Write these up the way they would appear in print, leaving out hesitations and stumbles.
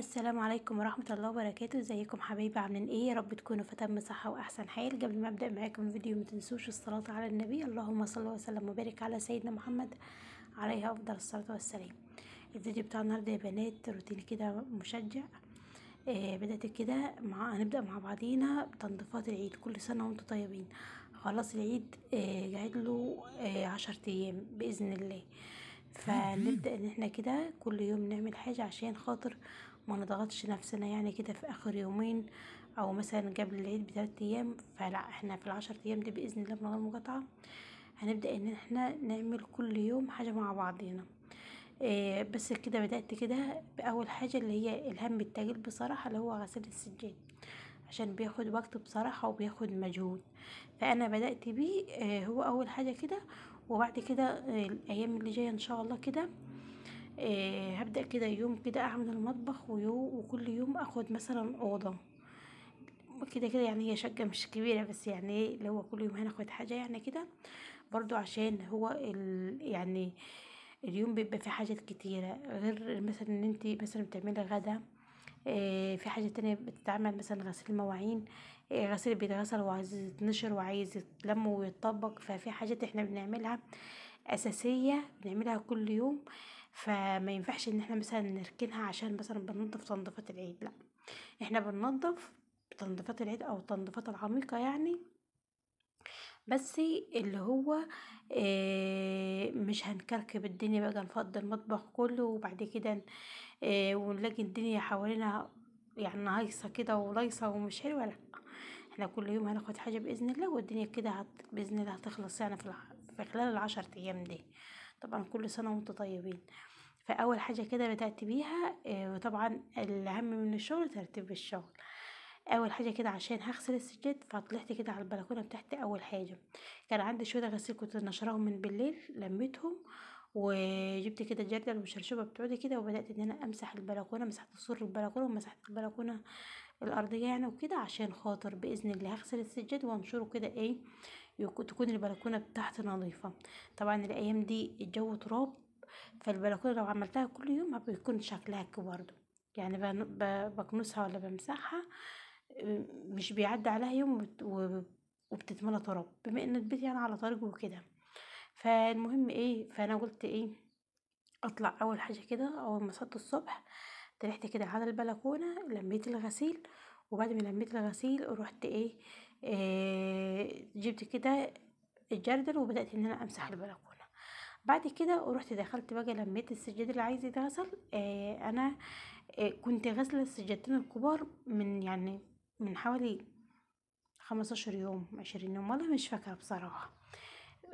السلام عليكم ورحمة الله وبركاته. ازيكم حبايبي، عاملين ايه؟ يا رب تكونوا في تم صحة واحسن حال. قبل ما ابدأ معاكم الفيديو ما تنسوش الصلاة على النبي، اللهم صل وسلم وبارك على سيدنا محمد عليه افضل الصلاة والسلام. الفيديو بتاع النهارده يا بنات روتين كده مشجع. بدأت كده هنبدأ مع بعضينا بتنظيفات العيد. كل سنة وانتم طيبين. خلاص العيد قاعد له 10 ايام بإذن الله، فنبدأ ان احنا كده كل يوم نعمل حاجة عشان خاطر ما نضغطش نفسنا يعني كده في اخر يومين او مثلا قبل العيد ب3 ايام. فلا احنا في ال10 ايام دي باذن الله من غير مقاطعة هنبدأ ان احنا نعمل كل يوم حاجة مع بعضينا. بس كده بدأت كده باول حاجة اللي هي الهم التقيل بصراحة، اللي هو غسيل السجاد، عشان بياخد وقت بصراحة وبياخد مجهود، فانا بدأت بيه هو اول حاجة كده. وبعد كده الايام اللي جاية ان شاء الله كده هبدأ كده يوم كده اعمل المطبخ، وكل يوم اخد مثلا اوضة كده كده، يعني هي شقه مش كبيرة بس يعني اللي هو كل يوم هناخد حاجة يعني كده برضو، عشان هو يعني اليوم بيبقى في حاجات كتيرة، غير مثلا ان انتي مثلا بتعملي غدا، في حاجة تانية بتتعمل مثلا غسيل مواعين، غسيل بيتغسل وعايز يتنشر وعايز يتلم ويتطبق، ففي حاجات احنا بنعملها اساسية بنعملها كل يوم، فما ينفعش ان احنا مثلا نركنها عشان مثلا بننظف تنظيفات العيد. لا احنا بننظف تنظيفات العيد او التنظيفات العميقة يعني، بس اللي هو مش هنكركب الدنيا بقى، نفضي المطبخ كله وبعد كده ونلاقي الدنيا حوالينا يعني هايصه كده ولايصه ومش حلوة. لا احنا كل يوم هناخد حاجة باذن الله، والدنيا كده باذن الله هتخلص يعني في خلال ال10 ايام دي. طبعا كل سنة وانتم طيبين. فاول حاجة كده بدات بيها، وطبعا الاهم من الشغل ترتيب الشغل. اول حاجة كده عشان هغسل السجاد، فطلعت كده على البلكونه بتاعتي. اول حاجة كان عندي شوية غسيل كنت نشراهم من بالليل، لميتهم وجبت كده جردل وشرشوبه بتوعي كده، وبدات ان انا امسح البلكونه، مسحت سور البلكونه ومسحت البلكونه الارضية يعني وكده، عشان خاطر باذن الله هغسل السجاد وانشره كده ايه تكون البلكونه بتاعتي نظيفة. طبعا الايام دي الجو تراب، فالبلكونه لو عملتها كل يوم بيكون شكلها كده برضه، يعني بكنسها ولا بمسحها مش بيعدي عليها يوم وبتتملى تراب، بما ان البيت يعني على طريقه وكده. فالمهم ايه، فانا قلت ايه اطلع اول حاجة كده. اول ما صحيت الصبح طلعت كده على البلكونه، لميت الغسيل، وبعد ما لميت الغسيل رحت ايه جبت كده الجردل وبدات ان انا امسح البلكونه. بعد كده ورحت دخلت بقى لميت السجاد اللي عايز يتغسل. انا كنت غسله السجادتين الكبار من يعني من حوالي 15 يوم 20 يوم، والله مش فاكره بصراحة،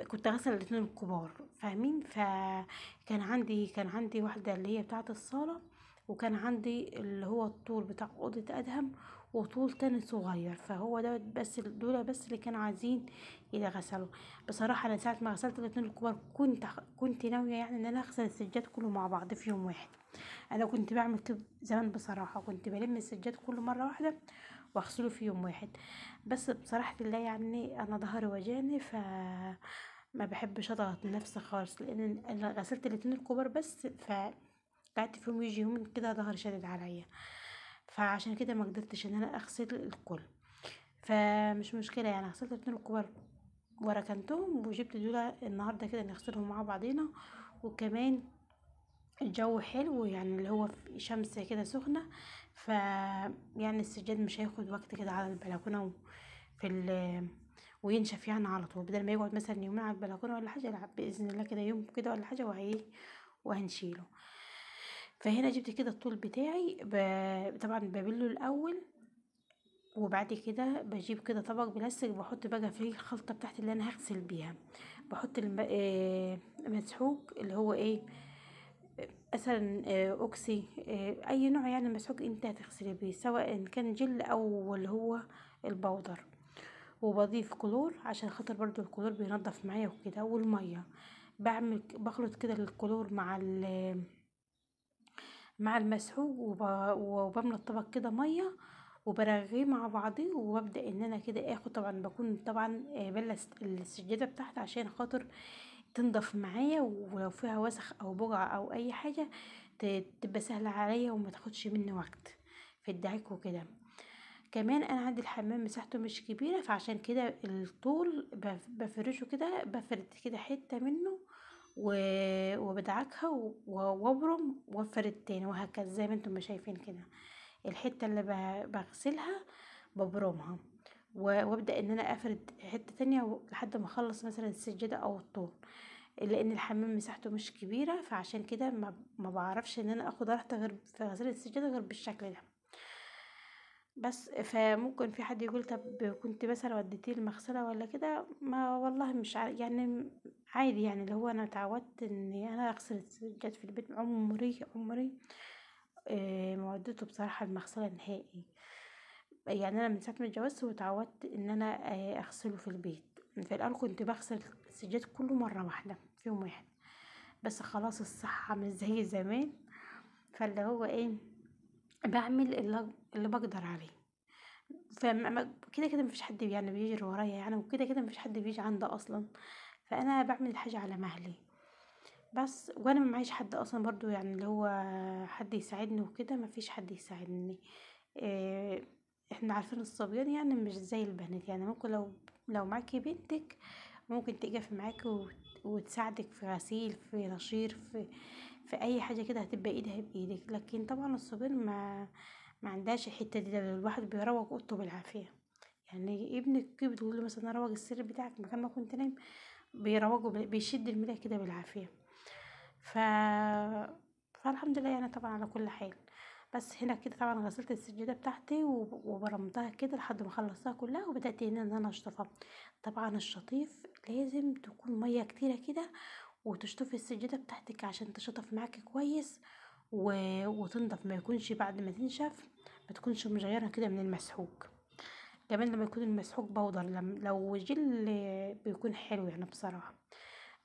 كنت غسل الاتنين الكبار فاهمين. فكان عندي كان عندي واحدة اللي هي بتاعه الصاله، وكان عندي اللي هو الطول بتاع اوضة ادهم، وطول تاني صغير، فهو ده بس دول بس اللي كانوا عايزين يتغسلوا. بصراحة انا ساعة ما غسلت الاتنين الكبار كنت ناوية يعني ان انا اغسل السجاد كله مع بعض في يوم واحد. انا كنت بعمل كده زمان بصراحة، كنت بلم السجاد كله مرة واحدة واغسله في يوم واحد، بس بصراحة الله يعني انا ظهري وجعني، ف ما بحبش اضغط نفسي خالص، لان انا غسلت الاتنين الكبار بس، ف قعدت فيهم يجي يومين كده ظهري شدد عليا، فعشان كده ما قدرتش ان انا اغسل الكل. فمش مشكلة يعني، غسلت الاتنين الكبار وركنتهم، وجبت دول النهارده كده نغسلهم مع بعضينا. وكمان الجو حلو يعني اللي هو في شمس كده سخنة، ف يعني السجاد مش هياخد وقت كده على البلكونه في وينشف يعني على طول، بدل ما يقعد مثلا يومين على البلكونه ولا حاجة، لا باذن الله كده يوم كده ولا حاجة وهنشيله. فهنا جبت كده الطول بتاعي طبعا ببله الاول، وبعد كده بجيب كده طبق بلاستيك بحط بقى فيه الخلطة بتاعتي اللي انا هغسل بيها. بحط المسحوق اللي هو ايه مثلا اوكسي، اي نوع يعني مسحوق انت هتغسلي بيه، سواء كان جل او اللي هو البودر، وبضيف كلور عشان خاطر برضو الكلور بينضف معايا وكده، والمية بعمل بخلط كده الكلور مع المسحوق، وبملى الطبق كده مية وبرغيه مع بعضيه، وببدا ان انا كده اخد طبعا بكون طبعا بله السجادة بتاعتي عشان خاطر تنضف معايا، ولو فيها وسخ او بقعة او اي حاجة تبقى سهلة عليا وما تاخدش مني وقت في الدعك وكده. كمان انا عندي الحمام مساحته مش كبيرة، فعشان كده الطول بفرشه كده، بفرد كده حتة منه وبدعكها وابرم وافرد تاني وهكذا، زي ما انتم ما شايفين كده. الحتة اللي بغسلها ببرمها وابدا ان انا افرد حتة تانية لحد ما اخلص مثلا السجادة او الطول، لان الحمام مساحته مش كبيرة، فعشان كده ما بعرفش ان انا اخد راحتي غير في غسيل السجادة غير بالشكل ده بس. فممكن في حد يقول طب كنت مثلا وديتيه المغسلة ولا كده، ما والله مش يعني عادي، يعني اللي هو انا اتعودت ان انا اغسل السجاد في البيت، عمري ما وديته بصراحة المغسلة نهائي. يعني انا من ساعة ما اتجوزت واتعودت ان انا اغسله في البيت. في الاول كنت بغسل السجاد كله مرة واحدة في يوم واحد، بس خلاص الصحة مش زي زمان، فاللي هو ايه بعمل اللي بقدر عليه. فكده كده مفيش حد يعني بيجري ورايا يعني، وكده كده مفيش حد بيجي عندي اصلا، فانا بعمل الحاجة على مهلي بس. وانا ما معيش حد اصلا برضو، يعني اللي هو حد يساعدني وكده مفيش حد يساعدني. احنا عارفين الصبيان يعني مش زي البنات، يعني ممكن لو معاكي بنتك ممكن تقف معاكي وتساعدك في غسيل، في نشير، في اي حاجة كده، هتبقى ايدها بايدك. لكن طبعا الصبيان ما عندهاش الحتة دي، ده الواحد بيروق اوضته بالعافية. يعني ابنك بتقول له مثلا روق السرير بتاعك مكان ما كنت نايم، بيروقه بيشد الملايه كده بالعافية. فالحمد لله يعني طبعا على كل حال. بس هنا كده طبعا غسلت السجادة بتاعتي وبرمتها كده لحد ما خلصتها كلها، وبدات هنا ان انا اشطفها. طبعا الشطيف لازم تكون مية كتيرة كده، وتشطفي السجادة بتاعتك عشان تشطف معاكي كويس وتنضف، ما يكونش بعد ما تنشف ما تكونش مجيره كده من المسحوق. كمان لما يكون المسحوق بودر، لو جل بيكون حلو يعني بصراحة.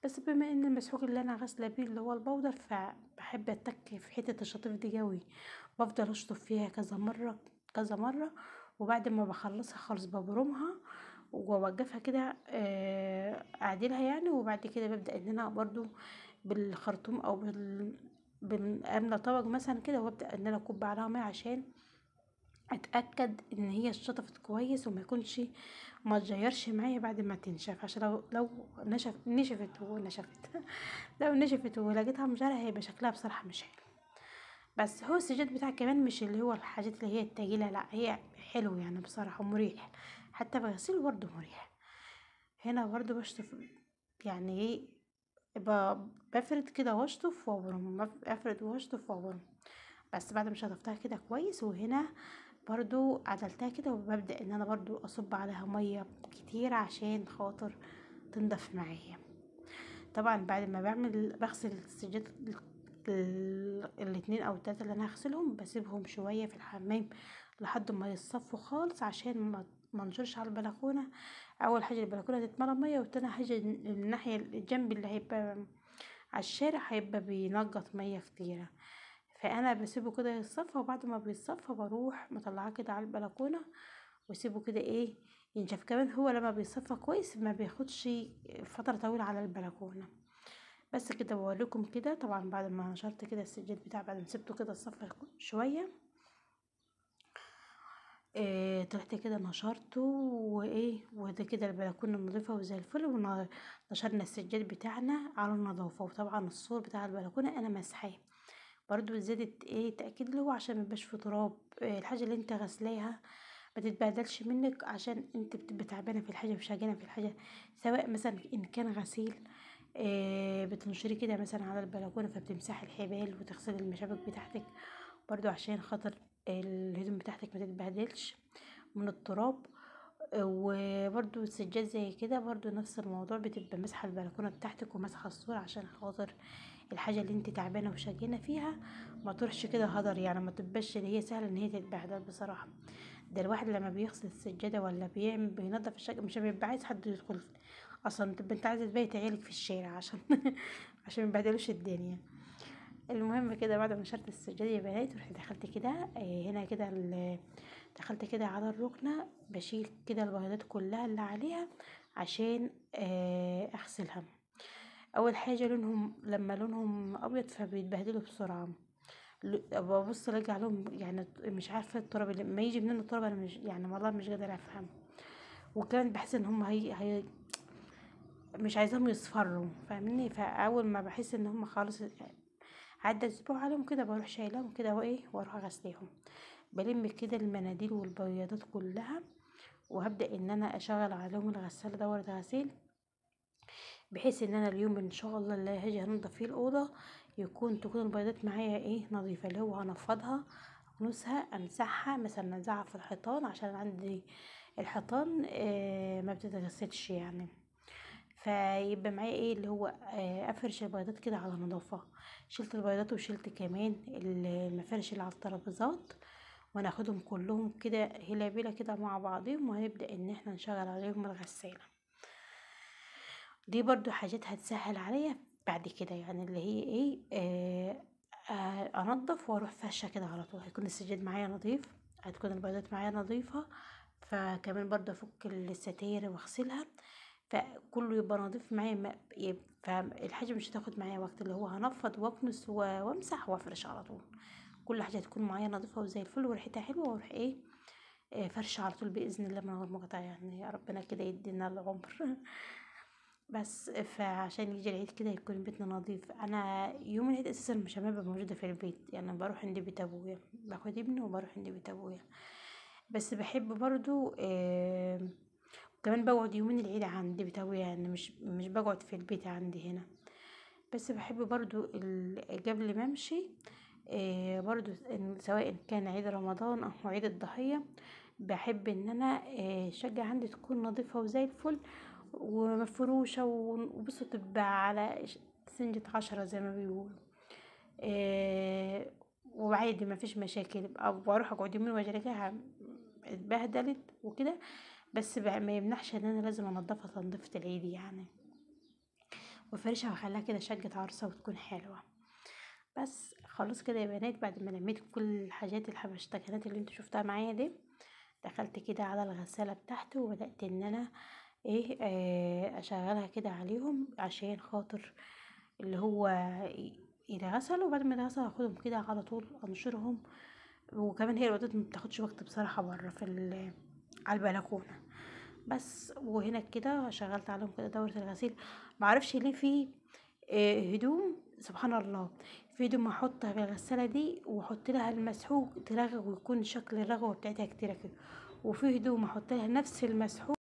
بس بما ان المسحوق اللي انا غاسله بيه اللي هو البودر، فبحب اتك في حتة الشطيف دي قوي، بفضل اشطف فيها كذا مرة كذا مرة، وبعد ما بخلصها خالص ببرمها واوقفها كده اعدلها يعني. وبعد كده ببدا ان انا برضو بالخرطوم او بالاملى طبق مثلا كده، وابدا ان انا اكب عليها مية عشان اتاكد ان هي اتشطفت كويس وما يكونش ما تجيرش معايا بعد ما تنشف، عشان لو نشفت ونشفت لو نشفت ولقيتها مجرة هيبقى شكلها بصراحة مش حلو. بس هو السجاد بتاعك كمان مش اللي هو الحاجات اللي هي التقيله، لا هي حلو يعني بصراحة مريح، حتى بغسله برضو مريح. هنا برضو بشطف يعني ايه، بفرد كده واشطف وابرم، افرد واشطف وابرم بس بعد ما شطفتها كده كويس. وهنا برضو عدلتها كده، وببدأ ان انا برضو اصب عليها مية كتير عشان خاطر تنضف معايا. طبعا بعد ما بعمل بغسل السجاد الاتنين او التلاتة اللي انا هغسلهم، بسيبهم شوية في الحمام لحد ما يتصفوا خالص عشان ما انشرش على البلكونة. اول حاجة البلكونة تتملى مية، وتاني حاجة الناحية الجنب اللي هيبقى على الشارع هيبقى بينقط مية كتيرة، فانا بسيبه كده يتصفى. وبعد ما بيتصفى بروح مطلعاه كده على البلكونه واسيبه كده ايه ينشف. كمان هو لما بيتصفى كويس ما بياخدش فترة طويلة على البلكونه. بس كده بوريكم كده. طبعا بعد ما نشرت كده السجاد بتاع، بعد ما سبته كده اتصفى شوية طلعت كده نشرته وايه، وده كده البلكونه نظيفة وزي الفل، ونشرنا السجاد بتاعنا على النظافة. وطبعا السور بتاع البلكونه انا مسحاه برضو زادت ايه تاكيد له عشان ما يبقاش في تراب. الحاجة اللي انت غسلاها ما تتبهدلش منك، عشان انت بتبقى تعبانة في الحاجة وشاجنه في الحاجة، سواء مثلا ان كان غسيل بتنشري كده مثلا على البلكونه، فبتمسحي الحبال وتغسلي المشابك بتاعتك برضو عشان خاطر الهدوم بتاعتك ما تتبهدلش من التراب. وبرضو السجاد زي كده برضو نفس الموضوع، بتبقى مسحه البلكونه بتاعتك ومسحه السور عشان خاطر الحاجة اللي انت تعبانة وشاكينه فيها ما تروحش كده هدر، يعني ما تبقاش اللي هي سهلة ان هي تتبهدل بصراحة. ده الواحد لما بيغسل السجادة ولا بيعمل بينظف الشقة مش بيبقى عايز حد يدخل اصلا، تبقى انت عايزه تبيت عيالك في الشارع عشان عشان ما يبهدلوش الدنيا. المهم كده بعد ما نشرت السجادة يا بنات، رحت دخلت كده هنا كده دخلت كده على الركنه، بشيل كده البياضات كلها اللي عليها عشان اغسلها. اول حاجة لونهم لما لونهم ابيض فبيتبهدلوا بسرعة، ببص الاقي عليهم يعني مش عارفه التراب اللي ما يجي منين التراب، انا مش يعني والله مش قادرة افهم. وكمان بحس ان هم هي مش عايزاهم يصفروا، فاهمني؟ فاول ما بحس ان هم خلاص عدى اسبوع عليهم كده بروح شايلاهم كده وايه واروح غسلهم. بلم كده المناديل والبياضات كلها، وهبدا ان انا اشغل عليهم الغسالة دوره غسيل، بحيث ان انا اليوم ان شاء الله اللي هاجي هنضف فيه الاوضة تكون البياضات معايا ايه نظيفة، اللي هو هنفضها اكنسها امسحها، مثلا انزعها في الحيطان عشان عندي الحيطان ما بتتغسلش يعني. فيبقى معايا ايه اللي هو افرش البياضات كده على نظافة. شلت البياضات وشلت كمان المفارش اللي على الترابيزات، وناخدهم كلهم كده هلابيله كده مع بعضهم، وهنبدا ان احنا نشغل عليهم الغسالة. دي برضو حاجات هتسهل عليا بعد كده، يعني اللي هي ايه انضف واروح فرشه كده على طول، هيكون السجاد معايا نظيف، هتكون البياضات معايا نظيفة. فكمان برضو افك الستاير واغسلها، فكله يبقى نظيف معايا، فالحاجه مش هتاخد معايا وقت، اللي هو هنفض واكنس وامسح وافرش على طول. كل حاجة هتكون معايا نظيفة وزي الفل وريحتها حلوة، واروح ايه فرشه على طول باذن الله من غير مقاطعه، يعني يا ربنا كده يدينا العمر بس. فعشان يجي العيد كده يكون بيتنا نظيف. انا يوم العيد اساسا مش هبقى موجودة في البيت، يعني بروح عند بيت ابويا، باخد ابني وبروح عند بيت ابويا. بس بحب برضو كمان بقعد يومين العيد عند بيت ابويا، يعني مش بقعد في البيت عندي هنا. بس بحب برضو قبل ما امشي برضو سواء كان عيد رمضان او عيد الضحية، بحب ان انا الشقة عندي تكون نظيفة وزي الفل ومفروشه، وبصوا تبقى على سنجة 10 زي ما بيقولوا، وعادي ما فيش مشاكل. واروح اقعد يومين واجي اتبهدلت وكده، بس ما يمنعش ان انا لازم انضفها تنظيفه العيد يعني، وافرشها واخليها كده شقه عروسه وتكون حلوة. بس خلاص كده يا بنات، بعد ما لميت كل الحاجات الحبشتكنات اللي انتوا شفتها معايا دي، دخلت كده على الغسالة بتاعته وبدات ان انا ايه اشغلها كده عليهم عشان خاطر اللي هو يتغسلوا. وبعد ما يتغسلوا هاخدهم كده على طول انشرهم. وكمان هي الوقت ما بتاخدش وقت بصراحة بره في على البلكونه بس. وهنا كده شغلت عليهم كده دوره الغسيل. معرفش ليه في هدوم سبحان الله، في هدوم احطها في الغسالة دي واحط لها المسحوق ترغغ ويكون شكل الرغوه بتاعتها كتيرة كده، وفي هدوم احط لها نفس المسحوق